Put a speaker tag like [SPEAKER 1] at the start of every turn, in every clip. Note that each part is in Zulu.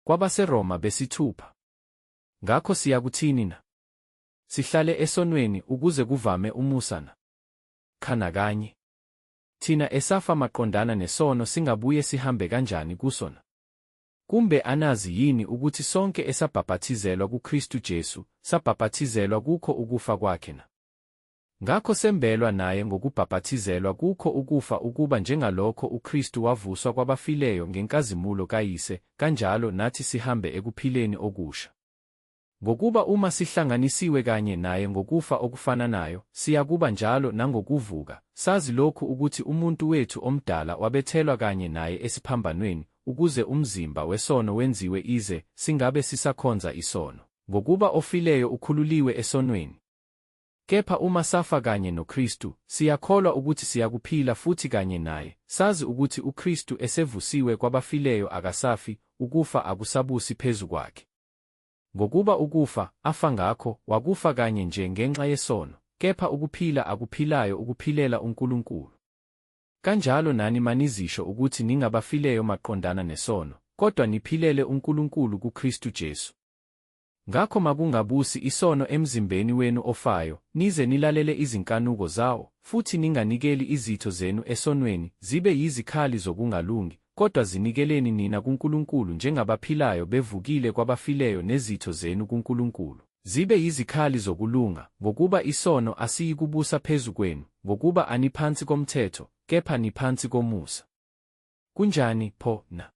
[SPEAKER 1] KwabaseRoma besithupha. Ngakho siyakuthini na? Sihlale esonweni ukuze kuvame umusa na? Cha nakanye. Thina esafa maqondana nesono singabuye sihambe kanjani kuso na? Kumbe anazi yini ukuthi sonke esabhapathizelwa kuKristu Jesu, sabhapathizelwa kukho ukufa kwakhe na? Ngakho sembelwa naye ngokubhapathizelwa kukho ukufa ukuba njengalokho uKristu wavuswa kwabafileyo ngenkazimulo kaYise, kanjalo nathi sihambe ekuphileni okusha. Ngokuba uma sihlanganisiwe kanye naye ngokufa okufananayo, siyakuba njalo nangokuvuka, sazi lokhu ukuthi umuntu wethu omdala wabethelwa kanye naye esiphambanweni, ukuze umzimba wesono wenziwe ize, singabe sisakhonza isono. Ngokuba ofileyo ukhululiwe esonweni. Kepha uma safa kanye noKristu, siyakholwa ukuthi siyakuphila futhi kanye naye, sazi ukuthi uKristu esevusiwe kwabafileyo akasafi, ukufa akusabusi phezu kwakhe. Ngokuba ukufa, afa ngakho, wakufa kanye nje ngenxa yesono, kepha ukuphila akuphilayo ukuphilela uNkulunkulu. Kanjalo nani manizisho ukuthi ningabafileyo maqondana nesono, kodwa niphilele uNkulunkulu kuKristu Jesu. Ngakho makungabusi isono emzimbeni wenu ofayo, nize nilalele izinkanuko zawo, futhi ninganikeli izitho zenu esonweni, zibe yizikhali zokungalungi, kodwa zinikeleni nina kuNkulunkulu njengabaphilayo bevukile kwabafileyo nezitho zenu kuNkulunkulu, zibe yizikhali zokulunga, ngokuba isono asiyikubusa phezu kwenu, ngokuba aniphansi komthetho, kepha niphansi komusa. Kunjani, pho, na?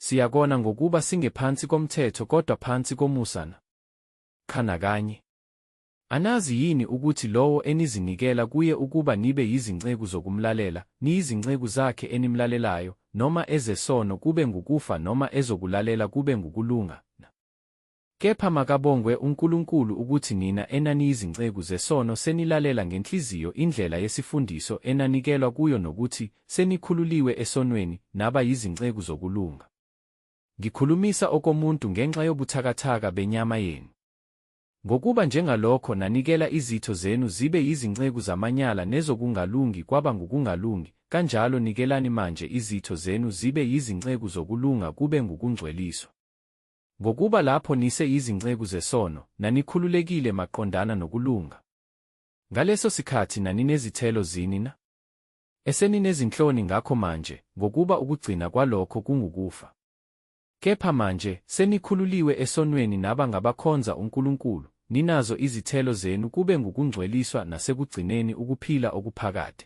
[SPEAKER 1] Siyakona ngokuba singephansi komthetho kodwa phansi komusa na? Cha nakanye. Anazi yini ukuthi lowo enizinikela kuye ukuba nibe yizinceku zokumlalela, niyizinceku zakhe enimlalelayo, noma ezesono kube ngukufa noma ezokulalela kube ngukulunga, na? Kepha makabongwe uNkulunkulu ukuthi nina enaniyizinceku zesono senilalela ngenhliziyo indlela yesifundiso enanikelwa kuyo nokuthi senikhululiwe esonweni naba yizinceku zokulunga. Ngikhulumisa okomuntu ngenxa yobuthakathaka benyama yenu. Ngokuba njengalokho nanikela izitho zenu zibe yizinceku zamanyala nezokungalungi kwaba ngukungalungi, kanjalo nikelani manje izitho zenu zibe yizinceku zokulunga kube ngukungcweliswa. Ngokuba lapho nise yizinceku zesono, nanikhululekile maqondana nokulunga. Ngaleso sikhathi naninezithelo zini na? Eseninezinhloni ngakho manje, ngokuba ukugcina kwalokho kungukufa. Kepha manje, senikhululiwe esonweni naba ngabakhonza uNkulunkulu, ninazo izithelo zenu kube ngukungcweliswa nasekugcineni ukuphila okuphakade.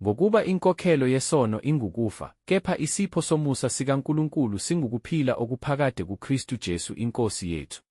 [SPEAKER 1] Ngokuba inkokhelo yesono ingukufa, kepha isipho somusa sikaNkulunkulu singukuphila okuphakade kuKristu Jesu iNkosi yethu.